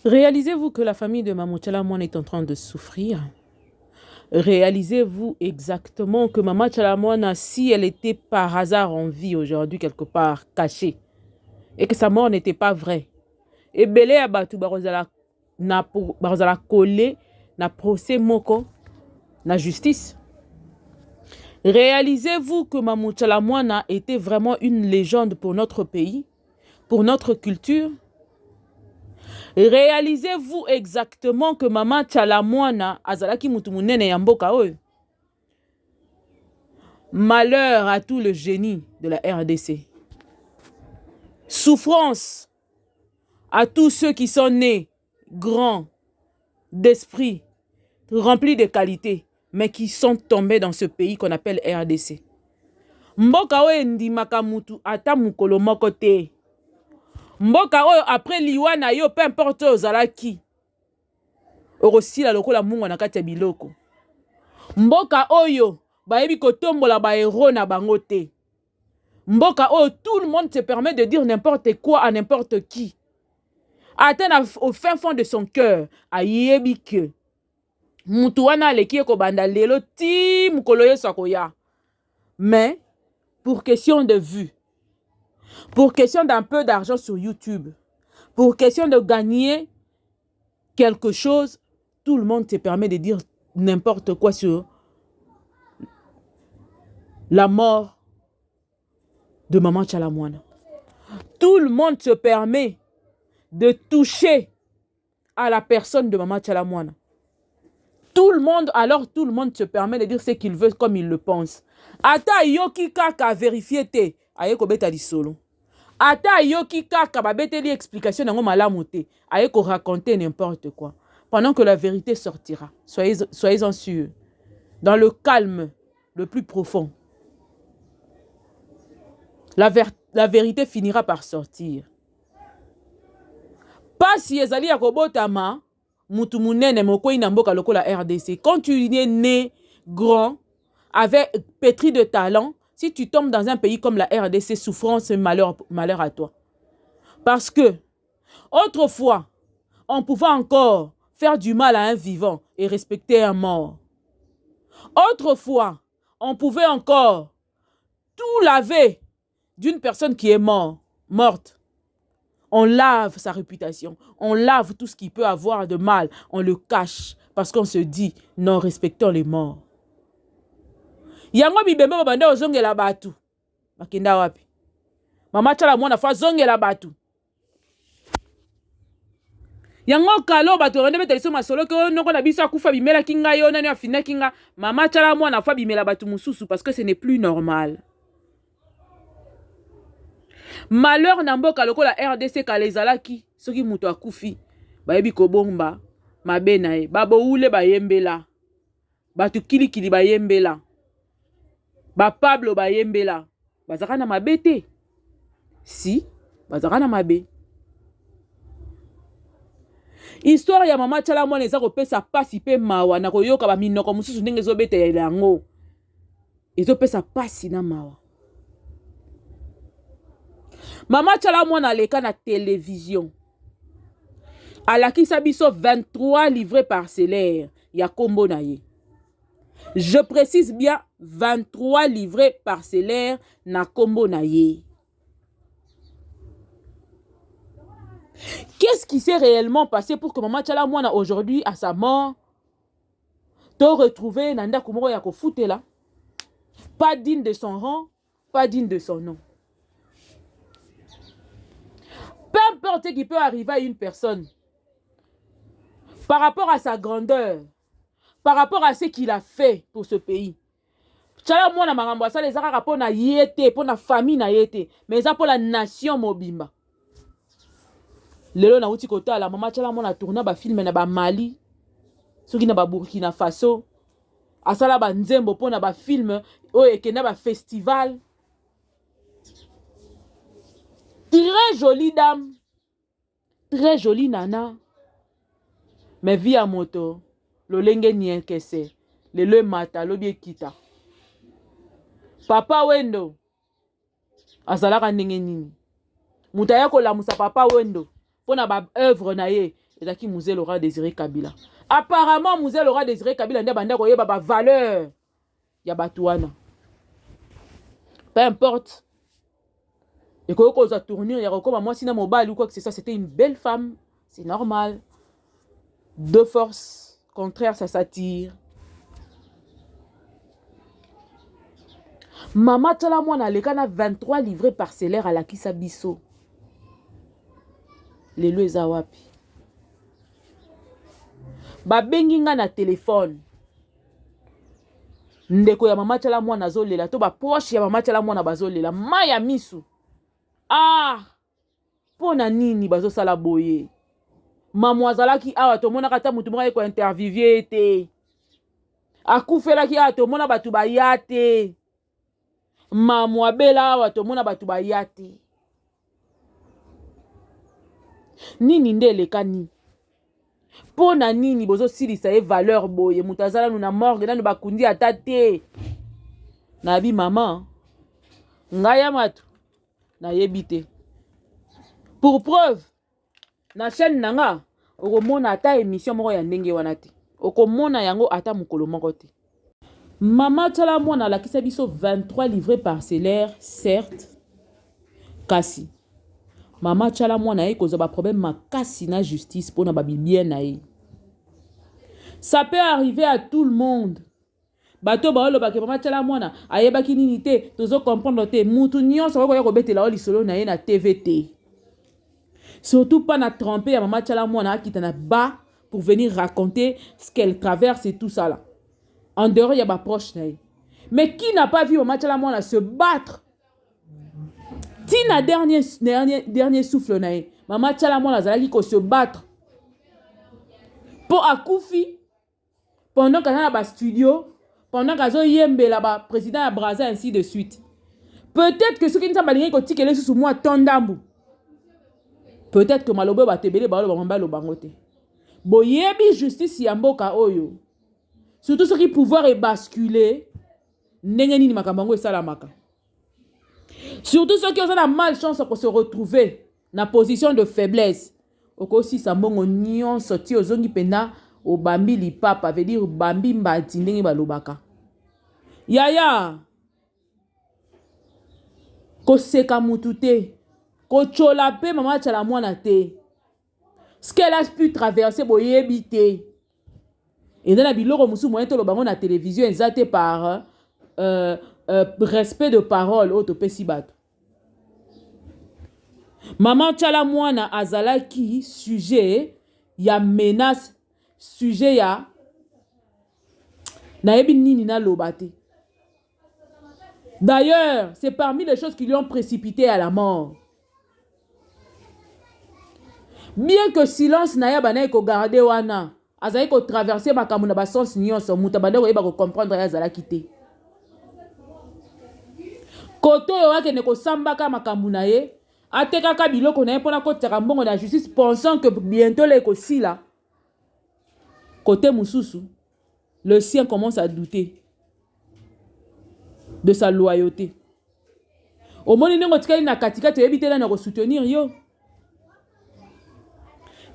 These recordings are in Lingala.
Réalisez-vous que la famille de Maman Tshala Mwana est en train de souffrir? Réalisez-vous exactement que Maman Tshala Mwana, si elle était par hasard en vie aujourd'hui quelque part cachée, et que sa mort n'était pas vraie, ebele ya bato bakozala na bakozala collé na procès moko na justice. Réalisez-vous que Maman Tshala Mwana était vraiment une légende pour notre pays, pour notre culture? Réalisez-vous exactement que Maman Tshala Mwana azalaki mutu munene ya mboka oyo? Malheur à tout le génie de la RDC. Souffrance à tous ceux qui sont nés grands d'esprit, remplis de qualité, mais qui sont tombés dans ce pays qu'on appelle RDC. Mboka oyo endimaka mutu ata mokolo moko te. Mboka oyo après liwa na yo, peu importe oyo ozalaki, okosila lokola mungwa na kati ya biloko. Mboka oyo bayebi kotombola ba héros na bango te. Mboka oyo tout le monde se permet de dire n'importe quoi à n'importe qui. Ata na au fin fond de son cœur, ayebi que mutu wana aleki ye kobanda lelo ti mokolo Yesu akoya. Mais pour question de vue, pour question d'un peu d'argent sur YouTube, pour question de gagner quelque chose, tout le monde se permet de dire n'importe quoi sur la mort de Maman Tshala Mwana. Tout le monde se permet de toucher à la personne de Maman Tshala Mwana. Tout le monde, alors tout le monde se permet de dire ce qu'il veut comme il le pense. Ata yoki kaka vérifier te, aye kobeta lisolo. Ata yoki kaka babeteli explication nango malamu te, aye ko raconter n'importe quoi. Pendant que la vérité sortira, soyez-en sûrs. Dans le calme le plus profond, la vérité finira par sortir. Pasi ezali ya kobotama mutu munene mokwei na mboka lokola RDC. Quand tu es né grand, avec pétri de talent, si tu tombes dans un pays comme la RDC, souffrance et malheur, malheur à toi. Parce que autrefois, on pouvait encore faire du mal à un vivant et respecter un mort. Autrefois, on pouvait encore tout laver d'une personne qui est morte. On lave sa réputation, on lave tout ce qu'il peut avoir de mal, on le cache parce qu'on se dit non, respectons les morts. Yango bibembe babanda ozongela batu. Bakenda wapi? Mama Tshala Mwana fa zongela batu. Yango kalo bato bande betela biso masolo ke noko na biso akufa bimelaki ngai yo nani afinaki nga. Mama Tshala Mwana fa bimela batu mosusu parce que ce n'est plus normal. Malheur na mboka lokola RDC kala ezalaki soki moto akufi bayebi kobomba mabe na ye, baboule bayembela, bato kilikili bayembela, ba Pablo bayembela, bazalaka na mabe te. Si bazalaka na mabe. Histoire ya Mama Tshala Mwana eza kopesa pasi pe mawa na koyoka ba minoko mosusu ndenge ezobetela yango. Ezopesa pasi na mawa. Mama Tshala Mwana aleka na télévision. Alakisa biso 23 livrets parcellaires ya kombo na ye. Je précise bien 23 livrets parcellaires na kombo na ye. Qu'est-ce qui s'est réellement passé pour que Mama Tshala Mwana aujourd'hui à sa mort te retrouver na ndako moko ya kofutela, pas digne de son rang, pas digne de son nom? Peu importe ce qui peut arriver à une personne par rapport à sa grandeur, par rapport à ce qu'il a fait pour ce pays. Tshala Mwana makambo asala eza kaka mpo na ye te, mpo na famille na ye te, mais eza mpo la nation mobimba. Lelo nauti kotala Mama Tshala Mwana tourna ba film na ba Mali, soki na ba Burkina Faso, asala ba nzembo mpo na ba film oyo ekenda ba festival. Très jolie dame, très jolie nana, mais vie ya moto lolenge niekese, lelo emata lobi ekita. Papa Wendo azalaka ndenge nini? Moto aya kolamusa Papa Wendo mpo na ba œuvre na ye. Ezalaki Mzee Laurent Désiré Kabila. Apparemment Mzee Laurent Désiré Kabila nde abanda koyeba ba valeur ya bato wana. Peu importe, ekoki kozwa tournure ya kokoma mwasi na mobali ou quoi que ce soit, c'était une belle femme, c'est normal. Deux forces contraires, ça s'attire. Mama Tshala Mwana aleka na 23 livrets parcellaires alakisa biso. Lelo eza wapi? Babengi nga na telefone. Ndeko ya mama Tshala Mwana azolela to ba proche ya mama Tshala Mwana bazolela mai ya misu. Ah! Mpo na nini bazosala boye? Mamu azalaki awa tomonaka ata motu moko aye kointerviewe ye te. Akufelaki awa tomona bato baya te. Mamu abela awa tomona bato baya te. Nini nde elekani? Mpo na nini bozosilisa ye valeur boye? Moto aza nanu na morgue, nanu bakundi ata te. Nayebi mama ngai ya mato nayebi te. Pour preuve, na chaîne na nga okomona ata émission moko ya ndenge wana te, okomona yango ata mokolo moko te. Mama Tshala Mwana alakisa biso 23 livrets parcellaires, certes, kasi mama Tshala Mwana aye kozwa ba problème makasi na justice mpona ba bien na ye. Ça peut arriver à tout le monde. Bato baoloba ke mama Tshala Mwana ayebaki nini te, tozo comprendre te. Mutu nyonso akoki koya kobetela yo lisolo na ye na TV te. Surtout pas na trempe ya mama Tshala Mwana akita na bas pour venir raconter ce qu'elle traverse et tout ça là. En dehors ya ba proche na ye. Mais qui n'a pas vu mama Tshala Mwana se battre tina dernier, dernier, dernier souffle na ye? Mama Tshala Mwana azalaki ko se battre po akufi pendant qu'aza na ba studio, pendant qu'azoyembela ba président ya Brazza, ainsi de suite. Peut-être que soki Nzambe alingaki kotikela lisusu mwa temps ndambu, peut-être que maloba oyo bato ebele baloba bango baloba yango te. Boyebi justice ya mboka oyo, surtout soki pouvoir ebascule, ndenge nini makambo yango esalamaka. Surtout soki oza na malchance ya kose retrouver na position de faiblesse, okosisa mbongo nyonso ti ozongi mpenza obambi lipapa, veut dire obambi mbati ndenge balobaka. Yaya, koseka mutu te, kotyola mpe mama Tshala Mwana te. Ce qu'elle a pu traverser boyebi te. Eza na biloko mosusu moyen toloba yango na télévision eza te par respect de parole oyo topesi bato. Mama Tshala Mwana azalaki sujet ya menace, sujet ya nayebi nini naloba te. D'ailleurs, c'est parmi les choses qui lui ont précipité à la mort. Bien que silence na ye abandaki kogarde wana, azalaki kotraverse makambo na basens nyonso, moto abandaki koyeba kocomprendre ye azalaki te. Kote oyo akende kosambaka makambo na ye, atekaka biloko na ye mpona kotisaka mbongo na justice, pensant que bientôt la ekosila. Kote mosusu, le sien commence à douter de sa loyauté. Omoni ndenge otikali na katikati, oyebi te nani akosoutenir yo.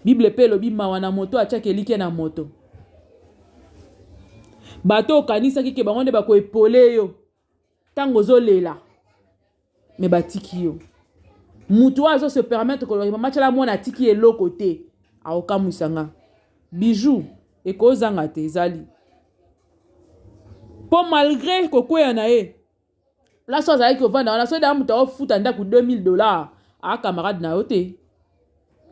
Bible mpe elobi mawa na moto atiaka elikya na moto. Bato okanisaki ke bango nde bakoepole yo ntango ozolela, me batiki yo. Moto oyo azo se permettre koloba mama Tshala Mwana atiki eloko te, akokamwisa nga. Bijou ekozanga te, ezali mpo malgré kokweya na ye place oyo azalaki kovanda wana, soki daa moto aofuta ndako 2000 $, aa camarade na yo te,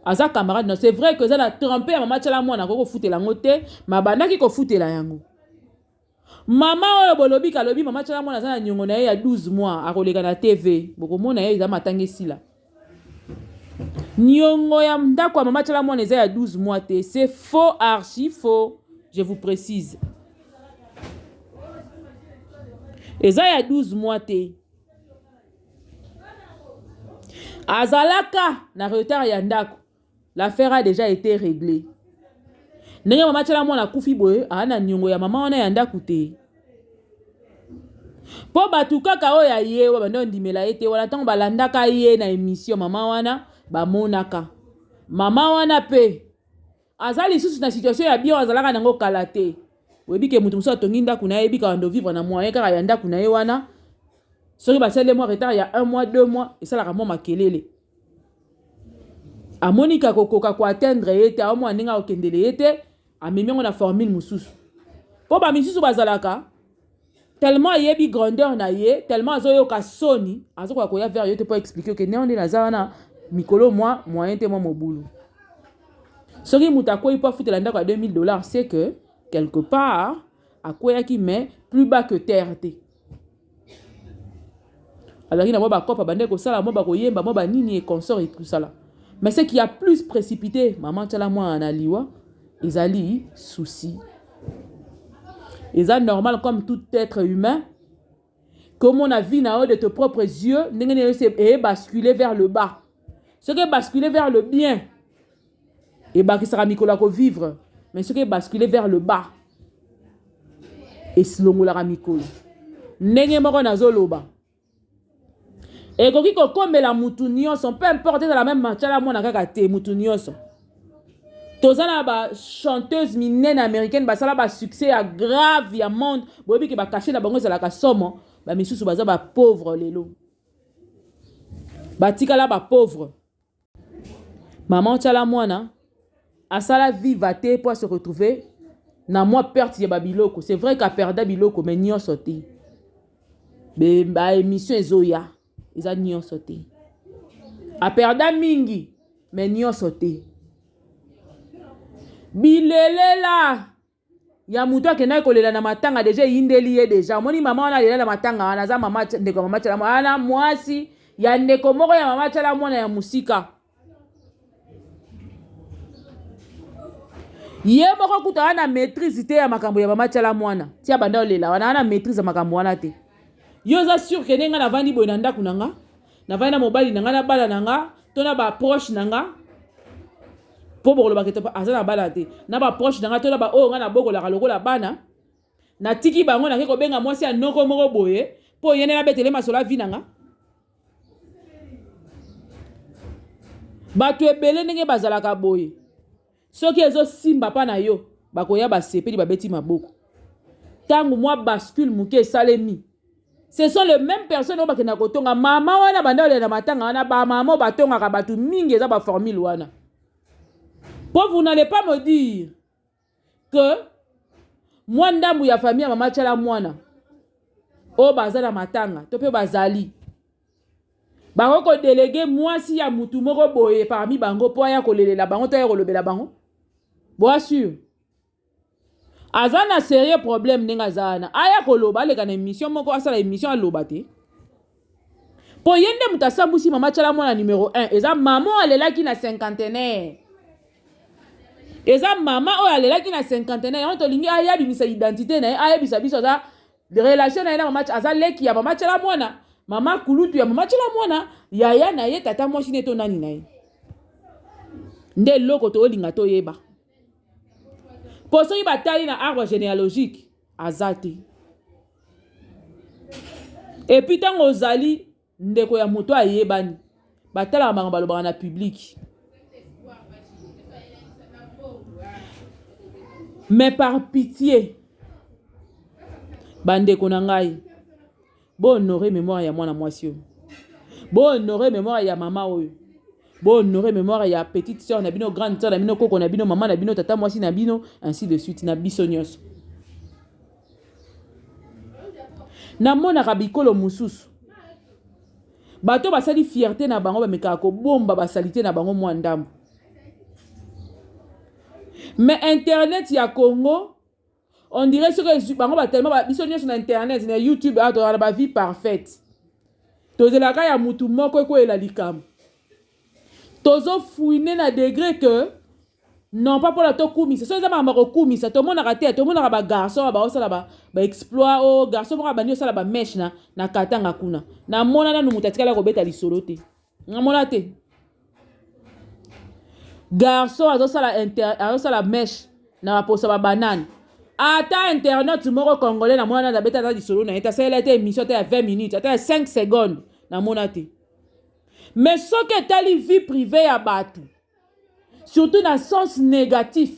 aza camarade na. C'est vrai que eza na trempe ya mama Tshala Mwana, akoki kofutela yango te, ma bandaki kofutela yango. Mama oyo bolobi kalobi mama Tshala Mwana aza na niongo na ye ya 12 mois, akoleka na TV, bokomona ye, eza matanga esila. Niongo ya ndako ya mama Tshala Mwana eza ya 12 mois te, c'est faux, archi faux, je vous précise. Eza ya 12 mois te. Azalaka na retard ya ndako. L'affaire a déjà été réglée. Ndenge mama Tshala Mwana akufi boye, aa na niongo ya mama wana ya ndako te. Mpo bato kaka oyo ya ye oyo banda ondimela ye te wana, ntango balandaka ye na émission mama wana, bamonaka mama wana mpe. Aza lisusu na situation ya bien oyo azalaka nango kala te. Oyebi ke moto mosusu atongi ndako na ye, ayebi kaka ndo vivre na moyen kaka ya ndako na ye wana. Soki basali ye mwa retard ya un mois, deux mois, esalaka mwa makelele. Amoni ka kokoka ko atteindre ye te, aomona ndenge akokendele ye te, amemi yango na formule mosusu. Mpo ba misusu bazalaka tellement ayebi grandeur na ye, tellement azoyoka soni, azokoka koya vers yo te mpo expliquer ke ndenge nde naza wana mikolo mwa moyen te mwa mobulu. Soki moto akwei mpo afutela ndako ya 2000 dollars, c'est que quelque part akweyaki mais plus bas que terre te. Azalaki na mwa bakope abandaki kosala mwa bakoyemba mwa banini et consort et tout ça là. Mais ce qui a plus précipité maman Tshala Mwana na liwa ezali souci. Eza normal comme tout être humain komona vie na yo de tes propres yeux ndenge nini eye basculer vers le bas. Soki basculer vers le bien ebakisaka mikolo ya kovivre, mais soki basculer vers le bas esilongolaka mikolo. Ndenge moko nazoloba ekoki kokomela mutu nyonso, peu importe ezala meme Tshala Mwana kaka te, mutu nyonso. Toza na ba chanteuse minene américaine basala ba succès ya grave ya monde, boyebi ke ba cachet na bango ezalaka somo, ba misusu baza ba pauvre lelo, batikala ba pauvre. Maman Tshala Mwana asala viva te po se retrouver na mwa perte ya ba biloko. C'est vrai qu'a perda biloko mais nyonso te. Ba émission ezoya eza nyonso te. A perda mingi mais nyonso te. Bilelela ya moto akendaki kolela na matanga deja eyindeli ye deja. Omoni mama wana alela na matanga wana aza mama ndeko ya mama Tshala Mwana, wana mwasi ya ndeko moko ya mama Tshala Mwana ya mosika. Ye moko kuta wana maîtrise te ya makambo ya mama Tshala Mwana, tia banda olela wana wana maîtrise ya makambo wana te. Yo oza sûr ke ndenge nga navandi boye na ndako na nga, navandi na mobali na nga na bana na nga to na ba proche na nga, mpo bokoloba ke aza na bana te, na ba proche na nga to na ba oyo nga nabokolaka lokola bana, natiki bango nake kobenga mwasi ya noko moko boye mpo ye nde nabetele masolo ya vie na nga. Bato ebele ndenge bazalaka boye, soki ezosimba mpa na yo bakoya basepeli babeti maboko. Ntango mwa bascule moke esalemi, ce sont les mêmes personnes oyo bakenda kotonga mama wana banda olela na matanga wana, ba mama oyo batongaka bato mingi eza ba formule wana. Po vous n'allez pas me dire que mwa ndambu ya famille ya mama Tshala Mwana oyo baza na matanga to pe bazali bakoki kodelege mwasi ya mutu moko boye parmi bango po aya kolelela bango to aya kolobela bango. Boa sur aza na sérieux problème ndenge aza wana, aya koloba, aleka na émission moko, asala émission aloba te. Po ye nde moto asambwisi mama Tshala Mwana numéro 1, eza mama oyo alelaki na cinquantenaire. Eza mama oyo alelaki na cinquantenaire, yango tolingi aya abimisa identité na ye, ayebisa biso aza relation na ye na mama, aza leki ya mama Tshala Mwana, mama kulutu ya mama Tshala Mwana, yaya na ye, tata mwasi ne to nani na ye. Nde eloko tolinga toyeba. Po soki batali na arbre généalogique aza te. Et puis ntango ozali ndeko ya moto ayebani, batalaka bango balobaka na public. Mais par pitié, bandeko na ngai, bo honorer mémoire ya mwana mwasi oyo, bo honorer mémoire ya mama oyo, bo honorer mémoire ya petite sœur na bino, grande sœur na bino, koko na bino, mama na bino, tata mwasi na bino, ainsi de suite, na biso nyonso. Namonaka bikolo mosusu bato basali fierté na bango, bamekaka kobomba basalite na bango mwa ndambo. Mais internet ya Congo, on dirait soki bango ba tellement ba biso nyonso na internet na YouTube awa tozala na ba vie parfaite, tozelaka ya mutu moko ekweyela likambo, tozo fouiner na degré que non pas mpona tokumisa. Soki eza makambo ya kokumisa tomonaka te, tomonaka ba garçon oyo baosala ba exploit. Oyo garçon moko abandi osala ba mèche na Katanga kuna, namona nanu moto atikala kobeta lisolo te, namona te garçon azosala inter, azosala mèche na baposa ba banane. Ata internet moko congolais namona nanu abeta ata lisolo na ye te, asalela ete émission ata ya 20 minutes ata ya 5 secondes, namona te. Mais soki etali vie privée ya bato, Surtout na sens négatif.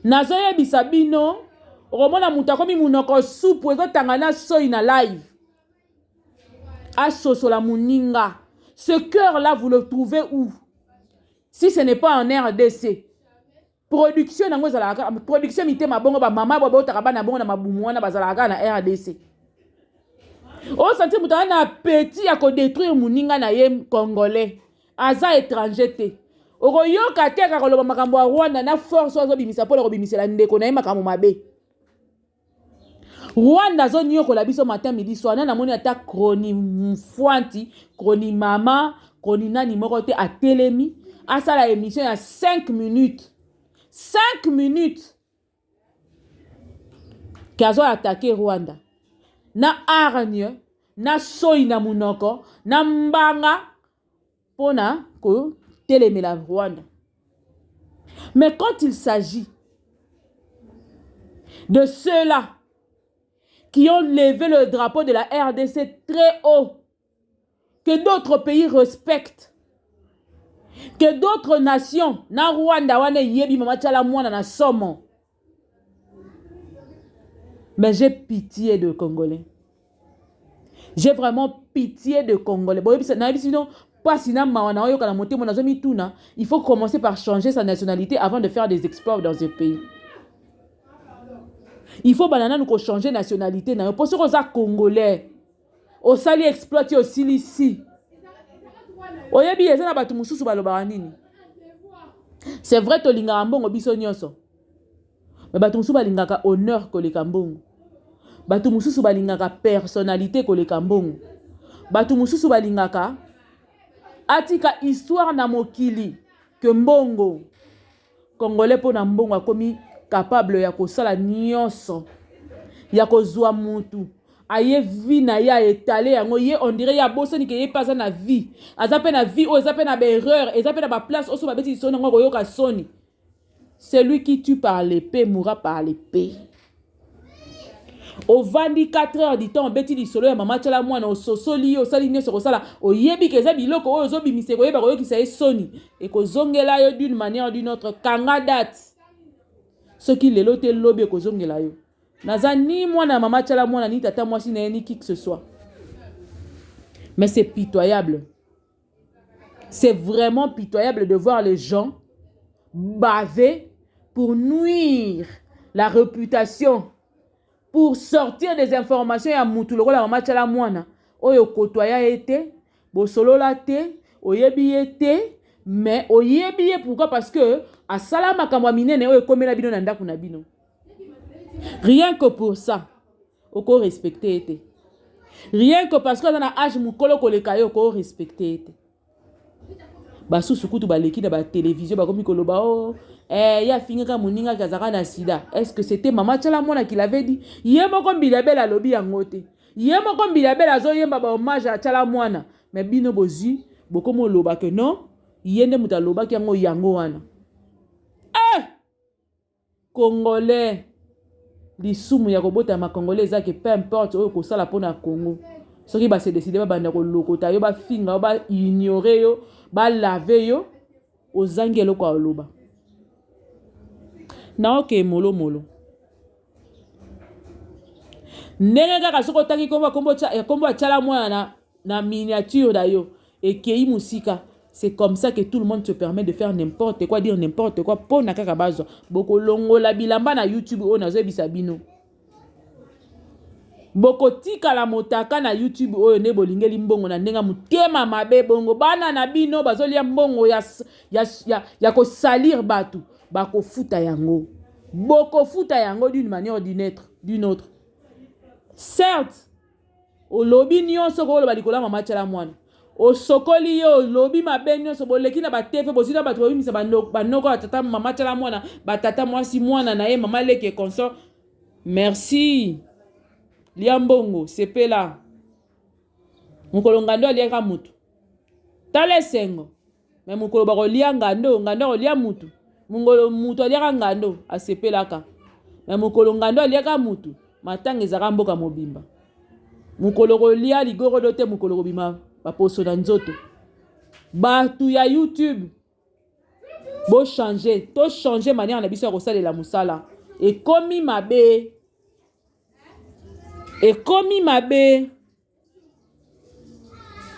Nazoyebisa bino, okomona moto akomi monoko supu ezotanga na soyi na live. Asosola moninga. Ce cœur là, vous le trouvez où? Si ce n'est pas en RDC. Production nango ezalaka production mitema bongo ba mama ba botaka bana bongo na mabumu wana bazalaka kaka na RDC. Osanti moto aza na appétit ya kodétruire moninga na ye congolais, aza étranger te. Okoyoka te kaka koloba makambo ya Rwanda na force oyo azobimisa mpona kobimisela ndeko na ye makambo mabe. Rwanda azoniokola biso matin, midi, soir. Nani amoni ata chronifuanti, chronimama, chroni nani moko te atelemi asala émission ya 5 minutes, 5 minutes, ke azo attaquer Rwanda na hargne na soi na monoko na mbanga mpona kotelemela Rwanda? Mais quand il s'agit de ceux-là qui ont levé le drapeau de la RDC très haut, que d'autres pays respectent, que d'autres nations, na Rwanda wana yebi mama Tshala Mwana na somo. Mais j'ai pitié de Congolais. J'ai vraiment pitié de Congolais. Bon, sinon, pasi na mawa na oyoka na motema, nazomituna, il faut commencer par changer sa nationalité avant de faire des exploits dans ce pays. Il faut bana nanu kochanger nationalité na yo, mpo soki oza Congolais, osali exploit ti osilisi. Oyebi, eza na bato mosusu balobaka nini? C'est vrai, tolingaka mbongo biso nyonso, me bato mosusu balingaka honneur koleka mbongo, bato mosusu balingaka personnalité koleka mbongo, bato mosusu balingaka atika histoire na mokili ke mbongo. Congolais, mpo na mbongo, akomi capable ya kosala nyonso, ya kozwa mutu aye vie na ye, aetale yango ye, on dirait ye abosani ke ye mpe aza na vie, aza mpe na vie oyo eza mpe na baerreur, eza mpe na baplace oyo so babeti lisolo nango akoyoka soni. Celui qui tue par l'épée mourra par l'épée. Ovandi 4 heures du temps, obeti lisolo ya mama Tshala Mwana, ososoli ye, osali nyonso kosala, oyebi ke eza biloko oyo ozobimisa ekoyeba koyokisa ye soni, ekozongela yo d'une manière ou d'une autre. Kanga date, soki lelo te, lobi ekozongela yo. Naza ni mwana ya mama Tshala Mwana, ni tata mwasi na ye, ni qui que ce soit, mais c'est pitoyable, c'est vraiment pitoyable de voir les gens baver pour nuire la réputation, pour sortir des informations ya mutu lokola mama Tshala Mwana, oyo kotoya ye te, bosolola te, oyebi ye te, mais oyebi ye pourquoi? Parce que asala makambo ya minene oyo ekomela bino na ndako na bino. Rien que pour ça, okorespecte ye te. Rien que parce que aza na age mokolo koleka ye, okorespecte ye te. Basusu kutu baleki na batelevizio, bakomi koloba o oh, eh, ye afingaka moningaki azalaka na sida. Est ce que c'était mama Tshala Mwana qui l'avait dit? Ye moko Mbilia Bel alobi yango te. Ye moko Mbilia Bel azoyemba bahommage ya Tshala Mwana, mais bino bozwi, bokomi oloba ke non, ye nde moto alobaki yango. Yango wana, eh! Congolais, lisumu ya kobotama Congolais eza ke peu importe oyo kosala mpona Congo, soki base décider babanda kolokota yo, bafinga yo, baignore yo, balave yo, ozangi eloko ya koloba na oke molomolo. Ndenge kaka soki otangi kombo ya Tshala Mwana na miniature na yo, ekei mosika. C'est comme ça que tout le monde se permet de faire n'importe quoi, dire n'importe quoi, mpo na kaka bazwa. Bokolongola bilamba na YouTube oyo, nazoyebisa bino, bokotikala motaka na YouTube oyo. Nde bolingeli mbongo na ndenge motema mabe bongo, bana na bino bazolia mbongo ya kosalir bato, bakofuta yango, bokofuta yango d'une manière ou d'une autre. Certes, olobi nyonso koloba likolo ya mama Tshala Mwana, osokoli ye, olobi mabe nyonso, boleki na batv, bozwi na bato, bobimisa banoko ya tata mama Tshala Mwana, batata mwasi mwana na ye, mama leke, consort. Merci, lia mbongo, sepela. Mokolo ngando aliaka mutu, tala esengo. Me mokolo bakolia ngando, ngando akolia mutu. Mongolo mutu aliaka ngando asepelaka, me mokolo ngando aliaka mutu, matanga ezalaka mboka mobimba. Mokolo kolia ligorodo te, mokolo kobima baposo na nzoto. Bato ya YouTube. Bo changer, to changer manière na biso ya kosalela mosala. Ekomi mabe. Ekomi mabe.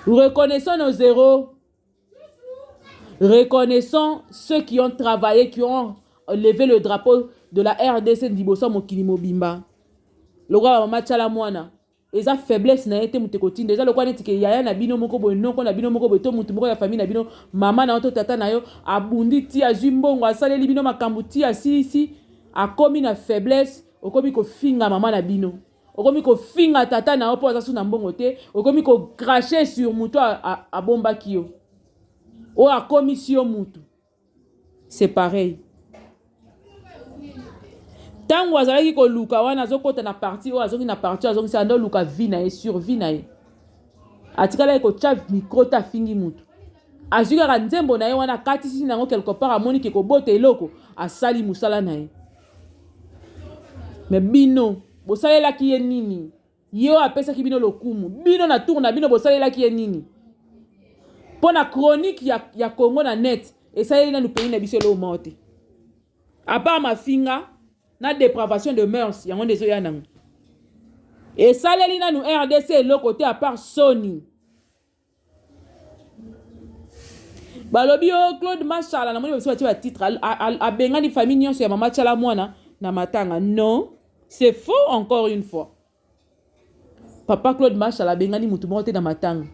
Reconnaissons nos héros. Reconnaissons ceux qui ont travaillé, qui ont levé le drapeau de la RDC liboso mokili mobimba. Lokola mama Tshala Mwana eza faiblesse na ye te moto ekotinda eza lokola neti ke yaya na bino moko boye noko na bino moko boye to moto moko ya famille na bino mama na yo to tata na yo abundi ti azwi mbongo asaleli bino makambo ti asilisi akomi na faiblesse okomi kofinga mama na bino okomi kofinga tata na yo mpo aza su na mbongo te okomi kocracher sur moto abombaki yo oyo akomisi yo mutu. C'est pareil. Ntango azalaki koluka wana azokota na parti oyo azongi na parti oyo azongisi ando oluka vie na ye survie na ye atikalaki kotya micro te afingi mutu azwi kaka nzembo na ye wana akatisi nango quelque part amoni ke kobota eloko asali mosala na ye. Me bino bosalelaki ye nini? Ye oyo apesaki bino lokumu, bino na tour na bino bosalelaki ye nini? Mpo na chronique ya Congo na net esaleli nanu pays na biso eloko moko te. À part mafinga na depravation de mœurs yango nde ezoya nango. Esaleli nanu RDC eloko te à part soni. Balobi yo Claude Mashala namoni biso batie ba titre abengani famille nyonso ya mama Tshala Mwana na matanga. Non, c'est faux encore une fois. Papa Claude Mashala abengani mutu moko te na matanga.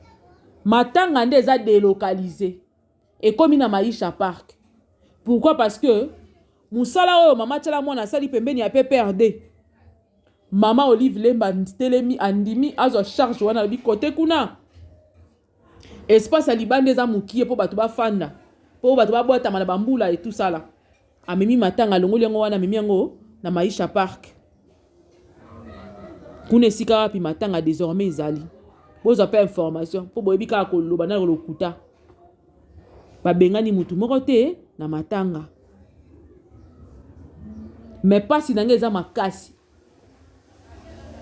Matanga nde eza délocalisé. Ekomi na Maisha Park. Pourquoi? Parce que musala oyo mama Tshala Mwana asali pembeni ya PPRD. Mama Olive Lemba telemi andimi azwa charge wana alobi kote kuna espace ya libanda eza mokie mpo bato bafanda mpo bato babwatama na bambula etusala. Amemi matanga alongoli yango wana amemi yango na Maisha Park kuna esika wapi matanga désormais ezali. Bozwa mpe information mpo boyebi kaka koloba na lokuta. Babengani mutu moko te na matanga. Mais pasi na ngai eza makasi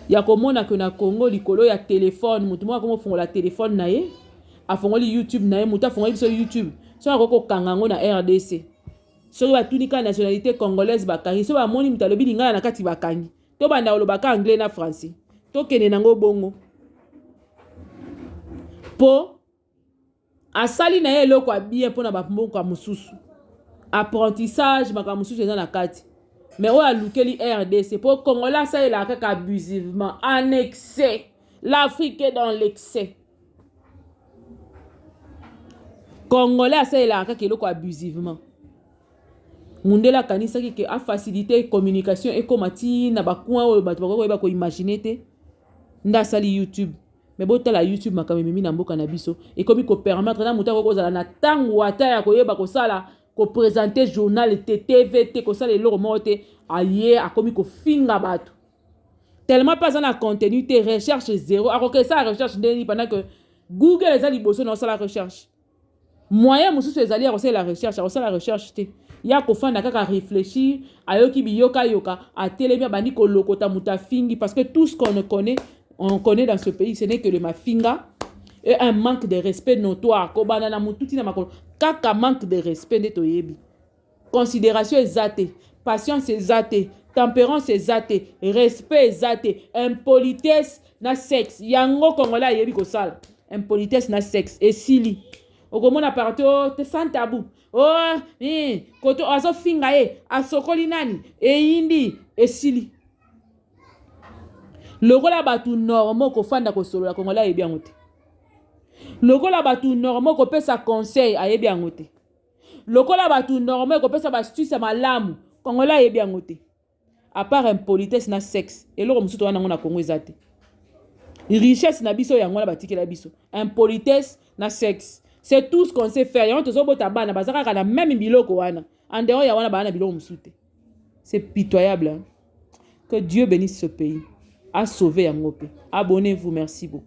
ya komona ke na Congo likolo ya telefone mutu moko akomi kofongola telefone na ye afongoli YouTube na ye mutu afongoli biso YouTube soki akoki kokanga yango na RDC soki batuni kaka nationalité congolaise bakangi soki bamoni mutu alobi lingala na kati bakangi tobanda koloba ka anglais na français tokende nango bongo po asali na ye eloko ya bien mpona bamboka mosusu apprentissage makambo mosusu eza na kati mais oyo alukeli RDC mpo congolais asalelaka kaka abusivement en excès. L'Afrique est dans l'excès. Congolais asalelaka kaka eloko abusivement. Mundele akanisaki ke afacilite communication ekoma ti na bacoin oyo bato bakoki koyeba koimagine te nde asali YouTube. Mais botala YouTube makambo ememi na mboka na biso ekomi kopermettre na moto akoki kozala na ntango ata ya koyeba kosala kopresente journal te TV te kosala eloko moko te aye akomi kofinga bato tellement mpe aza na contenu te recherche zéro akoki esala recherche ndenge nini pendant que Google eza liboso na osala recherche. Moyen mosusu ezali ya kosalela recherche, akosala recherche te. Ye akofanda kaka reflechir, ayoki biyokayoka, atelemi abandi kolokota moto afingi parce que tout ce qu'on connaît, on connaît dans ce pays, ce n'est que le mafinga et un manque de respect notoire. Kobanda na mutu ti na makolo, kaka manque de respect nde toyebi. Consideration eza te, patience eza te, temperance eza te, respect eza te, impolitesse na sexe. Yango congolais ayebi kosala. Impolitesse na sexe esili. Okomona partout oh, te sans tabou. Oh, eh, koto azofinga ye, asokoli nani, eyindi, esili. Lokola bato normaux kofanda kosolola congolais ayebi yango te. Lokola bato normaux kopesa conseil ayebi yango te. Lokola bato normaux kopesa ba astuce ya malamu congolais ayebi yango te. À part impolitesse na sexe, eloko mosusu toza nango na Congo eza te. Richesse na biso yango wana batikela biso. Impolitesse na sexe. C'est tout ce qu'on sait faire. Yango tozobota bana baza kaka na même biloko wana. En dehors ya wana bana na biloko mosusu te. C'est pitoyable. Hein? Que Dieu bénisse ce pays. A sauvé yango pe. Abonnez-vous, merci beaucoup.